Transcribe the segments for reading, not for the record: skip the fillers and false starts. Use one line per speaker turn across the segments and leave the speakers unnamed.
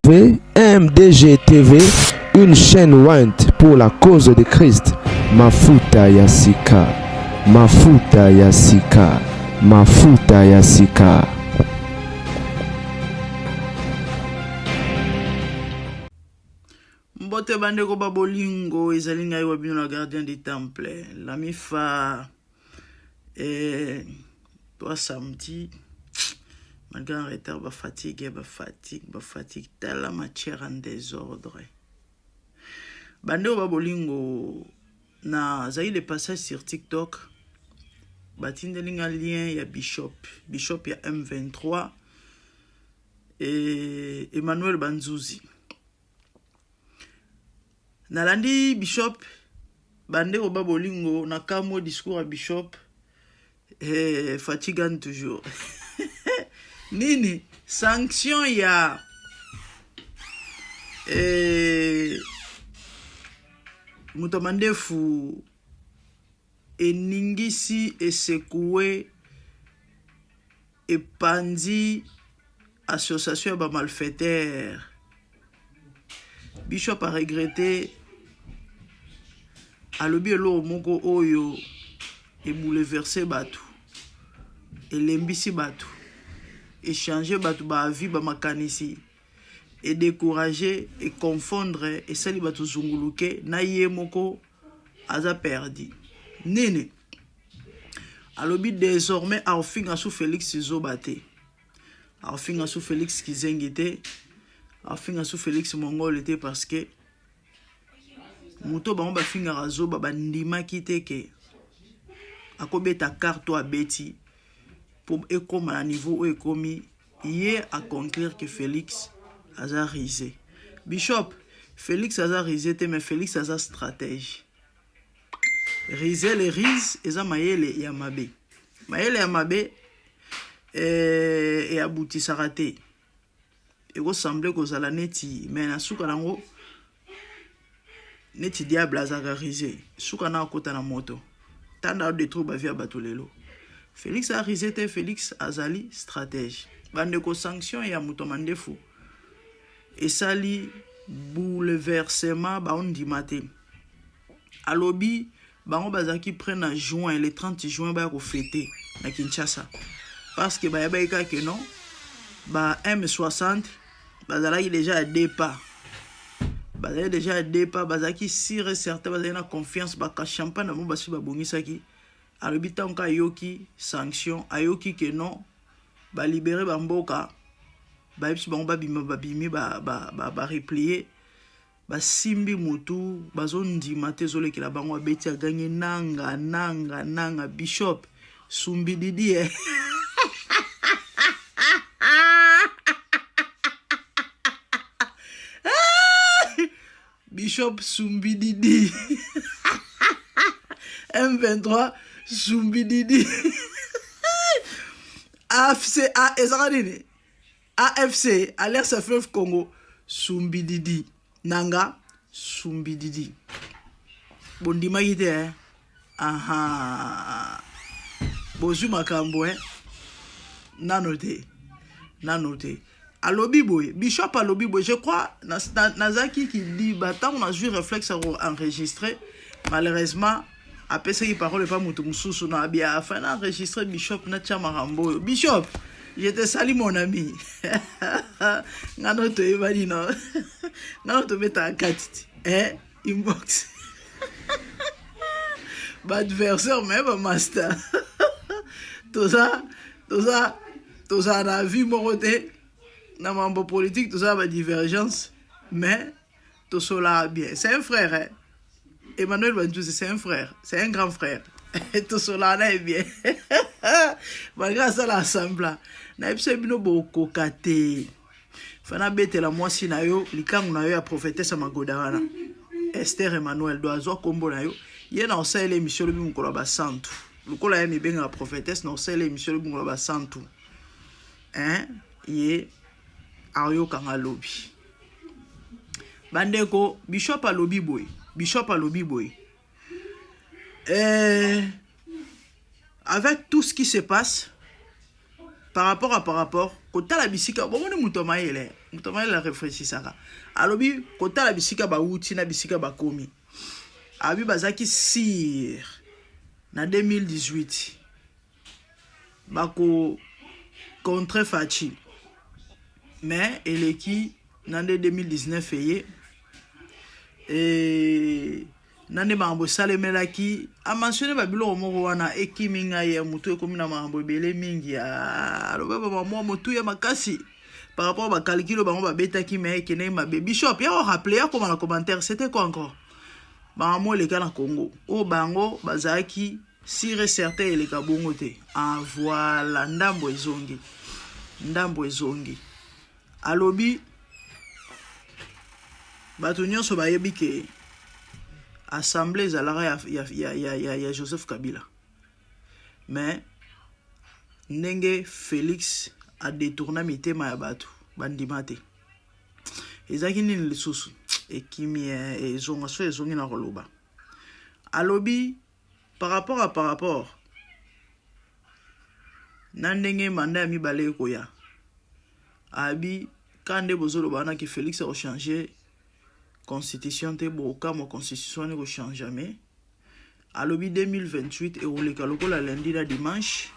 MDG TV, une chaîne ointe pour la cause de Christ. Mafuta ya sika, mafuta ya sika, mafuta ya sika.
Mbote bandeko ba bolingo, ezali ngai wa bino la gardien du temple, la mifa eh, toi samedi malgré un retard ba fatigue ba fatigue ba fatigue tala matière en désordre bandeko ba bolingo nazali le passage sur TikTok batindeli nga lien ya bishop bishop ya M23 et Emmanuel Banzuzi Nalandi bishop bandeko ba bolingo na kamwe discours ya bishop eh, Fatshi gagne toujours nini sanction ya eh, moto ya mandefu eningisi esekoue epanzi association ya ba malfaiteurs bishop a regrette alobi eloko moko oyo ebouleverse bato elembisi bato echange bato ba avis ba makanisi edecourage econfondre esali bato zunguluke na ye moko aza perdi nini alobi désormais aofinga su Felix zoba te aofinga su Felix kizengi te aofinga su Felix mongole te parce que moto bango bafingaka zoba bandimaki te ke akobeta carte oyo abeti mpo ekóma na niveau oyo ekomi ye a conclure que Felix aza rise bishop Felix aza rise te mais Felix aza stratège Rise le rise eza mayele ya mabe. Mayele ya mabe eh, eabutisaka te. Eko semble kozala neti mais na suka nango neti diable azalaka rise. Suka na akota na moto. Tanda o detruire ba vie ya bato lelo. Felix a rise te, Felix azali stratège. Bandeko sanction ya moto mandefu esali bouleversement baondima te. Alobi bango bazalaki près na juin le 30 juin baya ko fete na Kinshasa parce que bayebaki kaka que non ba M60 bazalaki déjà à deux pas bazalaki déjà à deux pas bazalaki sûr et certain bazalaki na confiance baka champagne na bango basi babongisaki alobi ntango ka ayoki sanction ayoki que non balibere bamboka bayebisi bango babima babimi ba, ba, ba, ba replier Basimbi mutu bazo ndima te ezolekela bango abeti agangi nanga nanga nanga bishop sumbididi eh. Bishop Sumbididi M23 Sumbididi AFC A ezaka nini AFC, Alliance Fleuve Congo, Sumbididi. Nanga, Sumbididi. Bondimaki te, eh? Aha. Bozwi makambo, eh? Nano te. Nano te. Alobi boye, Bishop alobi boye, je crois, nazalaki kidiba, ntango nazwi réflexe ya ko-enregistrer, malheureusement, apesaki parole epa moto mosusu na abia afin na enregistre bishop natia makambo oyo bishop je te sali mon ami nga no toyebani no nga no tobetaka kati ti eh, inbox baadversaire me bamaster toza toza tozala na vie moko te na mambo politique toza na badivergence mais tosolaka bien c'est un frère hein? Emmanuel Banjuzi c'est un frère c'est un grand frère tosolaka na ye bien malgré asala assembla nayebi bino bokoka te fana abetela mwasi na yo likangu na yo ya prophétesse magoda wana Esther Emmanuel do azwa kombo na yo ye na osalela émission lobi mokolo ya basantu lokola ye mibengaka prophétesse na osalela émission lobi mokolo ya basantu hein ye ayokanga lobi bandeko bishop alobi boye bishop alobi boye eh, avec tout ce qui se passe par rapport à par rapport Kotala bisika bomoni moto ya mayele, moto ya mayele areflechisaka. Alobi kotala bisika bawuti na bisika bakomi. Alobi bazalaki sire na 2018 bako contre Fatshi, mais eleki na nde 2019 eye e na nde makambo esalemelaki. Amentionne babiloko moko wana ekimi ngai ya motu, ekomi na makambo ebele mingi. Alobi bamamwa motu ya makasi par rapport bacalculs bango babetaki, mais ekendeki mabe. Bishop ya korappeler, akoma na commentaire, c'était quoi encore makambo eleka na Congo oyo bango bazalaki sûr et certain eleka bongo te? Ah voilà, ndambo ezongi, ndambo ezongi. Alobi bato nyonso bayebi ke assemblée ezalaka ya Joseph Kabila, mais ndenge Félix adétourna mitema ya bato, bandima te. Ezalaki nini lisusu? Ekimi, ezonga so ezongi na koloba. Alobi par rapport na ndenge mandat ya mibale ekoya, abi ka nde bozoloba wana ke Félix akochange constitution te, bokamwa, constitution wana ekochange. Mais alobi 2028 ekoleka lokola lundi na dimanche,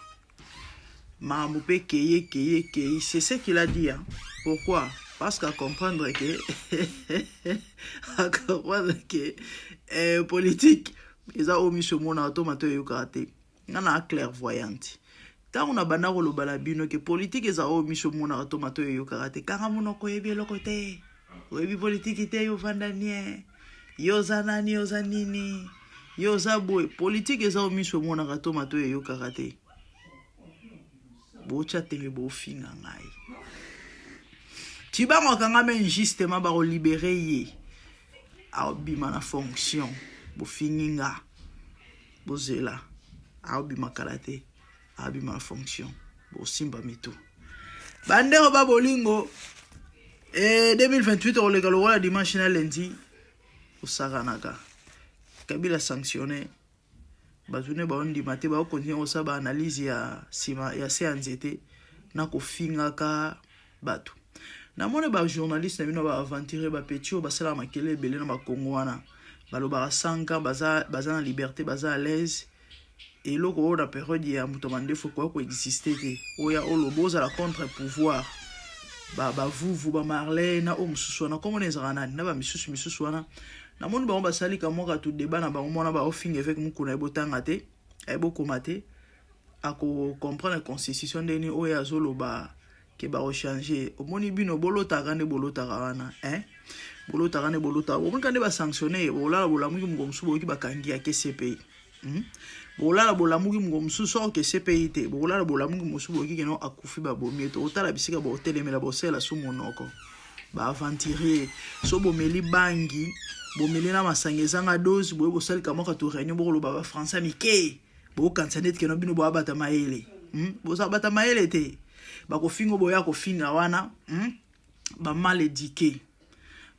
makambo mpe keye keye kei. C'est ce qu'il a dit, hein. Pourquoi? Parce qu'à comprendre que politique eza oyo miso emonaka to mato eyokaka te. Nga na clairvoyante, ntango na banda koloba na bino ke politike eza oyo miso emonaka to mato eyokaka te, kanga monoko, oyebi eloko te, oyebi politiki te, yo ovanda nie, yo oza nani, yo oza nini, yo oza boye. Politike eza oyo miso emonaka to mato eyokaka te. Botya tembe, bofinga ngai. Tibango akangami injustement, bakolibérer ye, aobima na fonction. Bofingi nga, bozela, aobima kala te, aobima na fonction, bosimba mitu. Bandeko ba bolingo, e 2028 okoleka lokola dimanche na lundi. Osakanaka Kabila sanctionné, bato nde baondima te, baokontinue kosala baanalyse ya nsima ya se ya nzete na kofingaka bato. Namoni bajournaliste na bino, baaventurier, bapetits oyo basalaka makele ebele na bakongo wana, balobaka 5 ans baza na liberté, baza à l'aise. Eloko oyo na période ya moto mandefu ekoya koexiste te. Oya oloba ozala contre pouvoir, bavuvu, bamarley na oyo mosusu wana, komona ezalaka nani na bamisusu misusu wana, namoni bango basali kamwa katu débat na bango mwana, baofinga évêque Mukuna, ayebotanga te, ayebokoma te, akocomprendre constitution ndeni oyo azoloba ke bakochange. Omoni bino bolotaka nde bolotaka wana, hein? Bolotaka nde bolotaka, bomonika nde basanctionne. Bolala, bolamuki, moko mosusu boyoki bakangi ya KCPI, Bolala, bolamuki, moko mosusu soki CPI te. Bokolala, bolamuki, mosusu boyoki keno akufi, babomi ye. Tokotala bisika botelemela, bosala su monoko. Baaventurier, so bomeli bangi, bomeli na masanga ezanga dose, boye bosalika mwaka to réunion, bokoloba bafrançais mike, bokanisa neti keno bino boabata mayele, Boza bata mayele te. Bakofinga, boya kofinga wana, Bamal éduqué,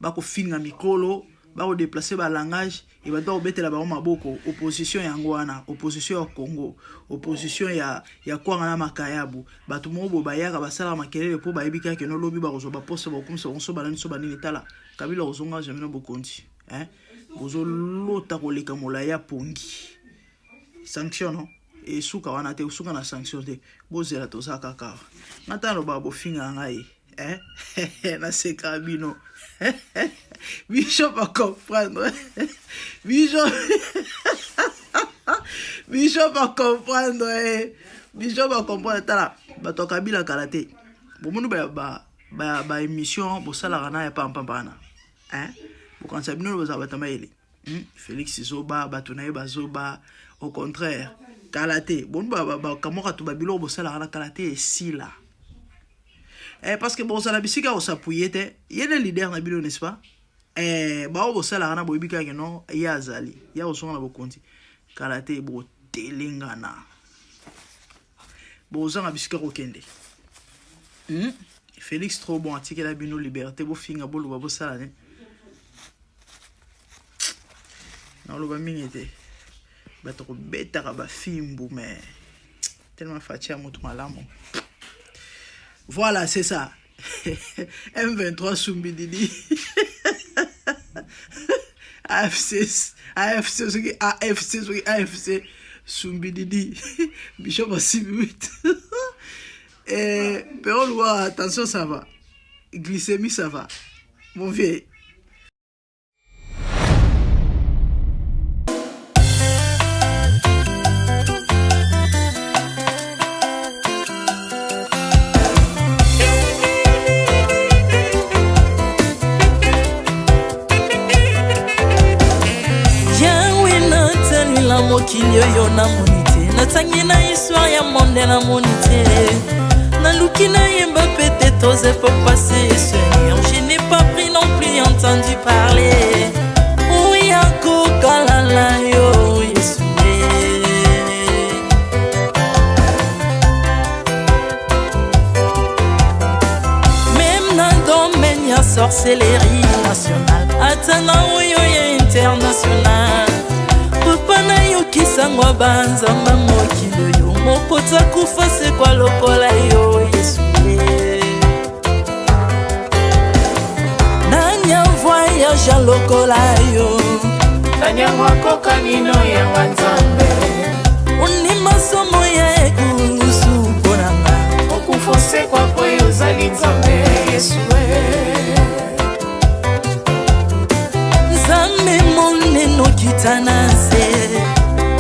bakofinga mikolo, bakodéplacer balangage e bato bakobetela bango maboko. Opposition yango wana, opposition ya Congo, opposition ya kwanga na makayabu. Bato moko boye bayaka, basalaka makelele mpo bayebi kaka keno lobi bakozwa baposte, bakokomisa bango so banani so banini. Tala, Kabila kozonga jamais na bokonzi, hein? Bozolota koleka molai ya pongi. Sanction no esuka wana te, osuka na sanction te. Bozela, toza kaka awa. Nga ntango alobaka bofinga ngai, eh? Naseka bino. Bishop acomprendre, Bishop acomprendre, eh. Bishop acomprendre. Tala, bato ya Kabila kala te, bomoni baémission ba, ba bosalaka na ya pampamba wana, eh? Bokanisa bino bozala bato mayele, Félix zoba, bato na ye bazoba. Au contraire, kala te, boni bakamwaka to babiloko bosalaka na kala te esila, parce que bozala bisika kos'appuyer te. Ye nde leader na bino, n'est-ce pas? Bao bosalaka na boyebi kaka no ye azali ya kozonga na bokonzi kala te. Botelengana, bozanga bisika kokende, Félix trop bon, atikela bino liberté, bofinga, boloba, bosala ne. Naloba mingi te, bato kobetaka bafimbu, mais tellement Fatshi ya moto malamu. Voilà, c'est ça. M23 Sumbididi. AFC, AFC, soki AFC, soki AFC Sumbididi. Bishop Asibi 8. Et Perol attention, ça va. Glycémie, ça va. Mon vieux.
Mokili oyo namoni te, natangi na histoire ya monde, namoni te, naluki nayemba peut-être aux époques passées. Seigneur, je n'ai pas pris non plus entendu parler oya kokalala yo Yesu. Même na domaine ya sorcellerie nationale, ata na oyo ya international, papa, nayokisango banzamba mokili oyo moko takufa sekwa lokola yo Yesu. Nani avoyage lokola yo?
Nani yango akokani no yanga Nzambe?
Ondima somo ya ekulusu mpo na nga.
Okufa osekwa po yo ozali Nzambe, Yesu.
Nzambe monene, okita na nse.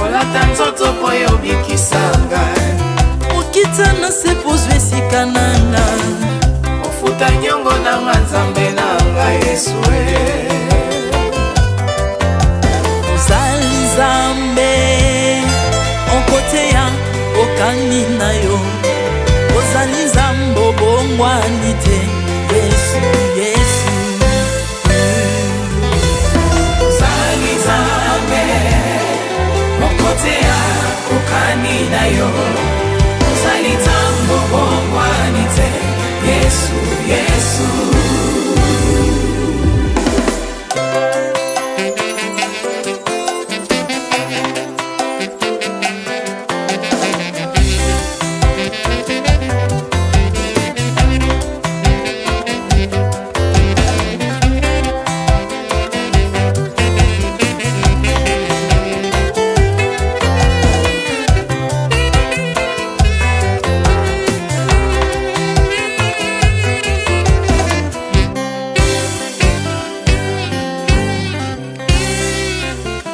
Olata nzoto po yo obikisa ngai.
Okita na se pozwa esika na nga.
Ofuta nyongo na nga, Nzambe na ngai, Yesu.
Ozali Nzambe okoteya okani na yo, ozali Nzambe obongwani te, Yesu, Yesu.
Ozali Nzambe mokoteya kokani na yo, ozali Nzambe obongwani te, Yesu, Yesu.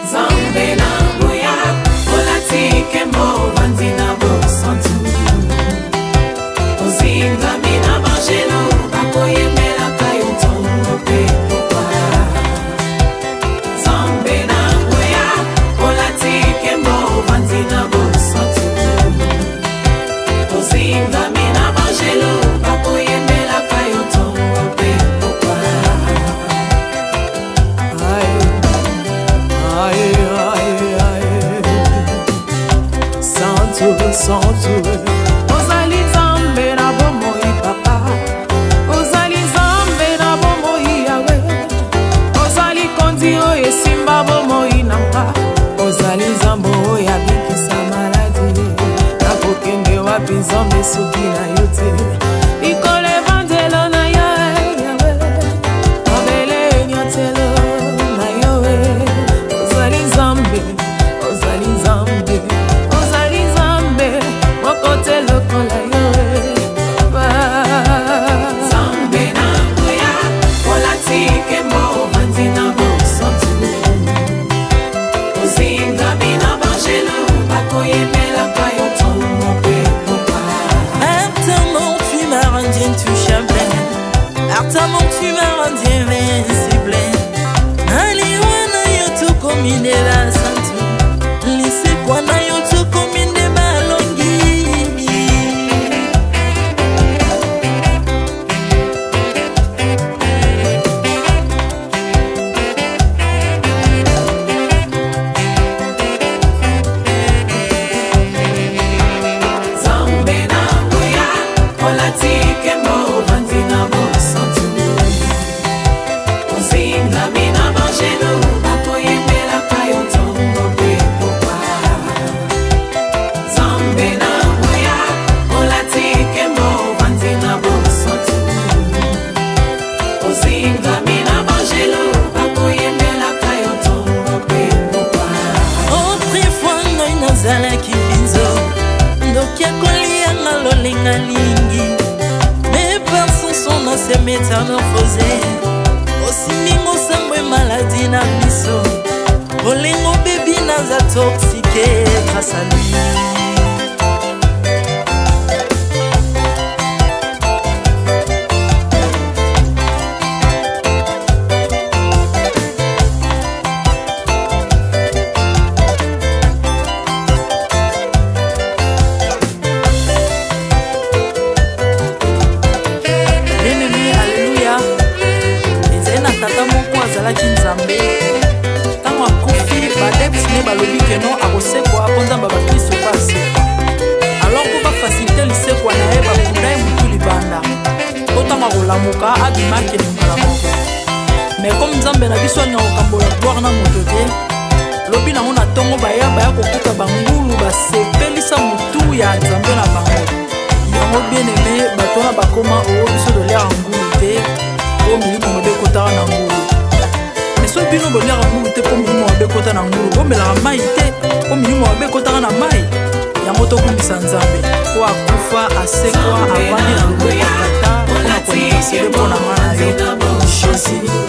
Nzambe na nguya, olati nkembo, ovandi na bosantu, ozingami na bangelu bakoyembelaka yo ntongo mpe pokwa. Nzambe na nguya, olati nkembo, ovandi na bosantu, ozingami na bangelu bakoyembelaka yo ntongo mpe pokwa.
Aïe, aïe, aïe, aïe. Santu, santu. Ozali Nzambe na bomoi, papa. Ozali Nzambe na bomoi, Yawe. Ozali kondi oyo esimba bomoi na nga. Ozali Nzambe oyo abikisa maladi. Nakokende wapi, Nzambe, soki na yo te? Likolo evandelo na yo, Yawe. Mabele enyatelo na yo. Ozali Nzambe, ozali Nzambe, ozali Nzambe moko te lokola yo, papa.
Nzambe na nguya, olati nkembo, ovandi na bosantu, ozingami na bangelu bakoyembelaka yo ntongo mpe pokwa.
Par ta mort, tu m'as rendu intouchable. Par ta mort, tu m'as rendu invincible. Na liwa na yo tokomi nde basantu, lisekwa na yo tokomi nde balongi.
Nzambe na nguya, olati nkembo, ovandi na bosantu, ozingami na bangelu bakoyembelaka yo ntongo.
Métamorphose osimbi mosambo maladi na biso bolingo bebi naza toxique grâce à lui. Bien-aimé, alleluya. Ezali na tata moko azalaki Nzambe. Ntango akufi, baadepte ne balobi keno akosekwa mpo Nzambe ya bakristo mpe asekwa. Alors mpo bafacilite lisekwa na ye, bakunda ye motu libanda mpo ntango akolamuka abima akende mbala moko. Mais comme Nzambe na biso alingaka kokambola gloire na moto te, lobi nango na ntongo baya baya kokuta bangulu basepelisa motu ya Nzambe na bango. Yango bien aimé, bato wana bakoma oo biso toliaka ngulu te mpo milimo mabe ekotaka na ngulu. Mais soki bino boliaka ngulu te mpo milimo mabe ekota na ngulu, bomelaka mai te mpo milimo mabe ekotaka na mai. Yango tokumbisa Nzambe mpo akufa, asekwa, avandi na loboko ya Tata mpona kointercede mpo na nga na yo. Jésus.